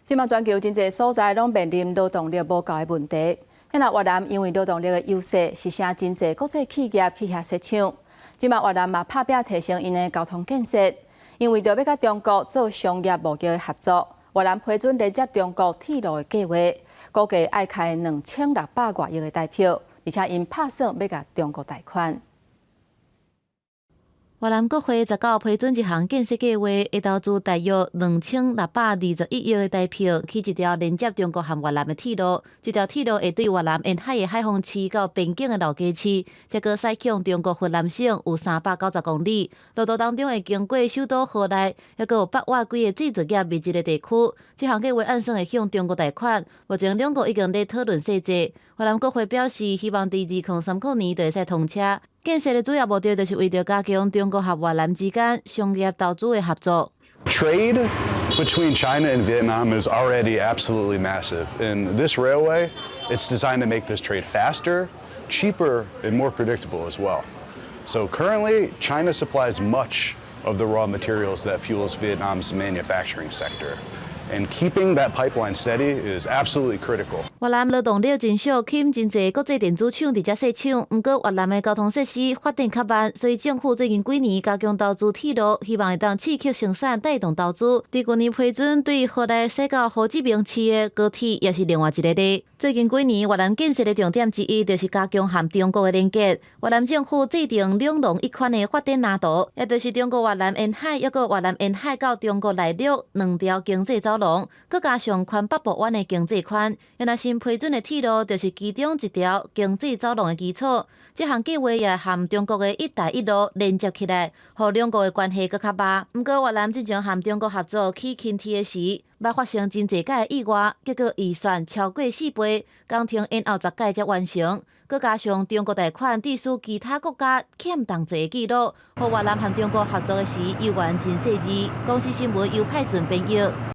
這馬全球真濟所在攏面臨勞動力無夠的問題。那越南因為勞動力的優勢，是吸引真濟國際企業去遐設廠。這馬越南嘛拍拚提升𪜶的交通建設，因為著欲佮中國做商業貿易的合作，越南批准連接中國鐵路的計劃，估計愛開2600外億的台票，而且𪜶拍算欲共中國貸款。越南國會19批准一項建設計劃，會投資大約2621億的台票，起一條連接中國和越南的鐵路。這條鐵路會對越南沿海的海防市到邊境的老街市，這個駛向中國雲南省有390公里。路途當中會經過首都河內，抑閣有北越幾個製造業密集的地區。這項計劃按算會向中國貸款，目前兩國已經咧討論細節。越南國會表示，希望佇2030年就會使通車。建設的主要目的就是為著加強中國和越南之間商業投資的合作。 Trade between China and Vietnam is already absolutely massive. And this railway, it's designed to make this trade faster, cheaper, and more predictable as well. So currently, China supplies much of the raw materials that fuels Vietnam's manufacturing sector. And keeping that pipeline steady is absolutely critical. 越南勞動力真俗，吸引真濟國際電子廠佇遮設廠。毋過越南的交通設施發展較慢，所以政府最近幾年加強投資鐵路，希望會當刺激生產，帶動投資。佇舊年批准對河內駛到胡志明市的高鐵，也是另外一個例。最近幾年，越南建設的重點之一，就是加強和中國的連結。越南政府制定兩廊一圈的發展藍圖，也就是中國越南沿海，抑閣越南沿海到中國內陸兩條經濟走廊，閣加上環北部灣的經濟圈。若新批准的鐵路，就是其中一條經濟走廊的基礎。這項計劃也和中國的一帶一路連接起來，予兩國的關係閣較密。毋過越南之前和中國合作起輕鐵的時，捌發生真濟擺的意外，結果預算超過4倍，工程延後10擺才完成。閣加上中國貸款致使其他國家欠同齊的記錄，予越南和中國合作的時猶原真細緻。公視新聞尤派準編譯。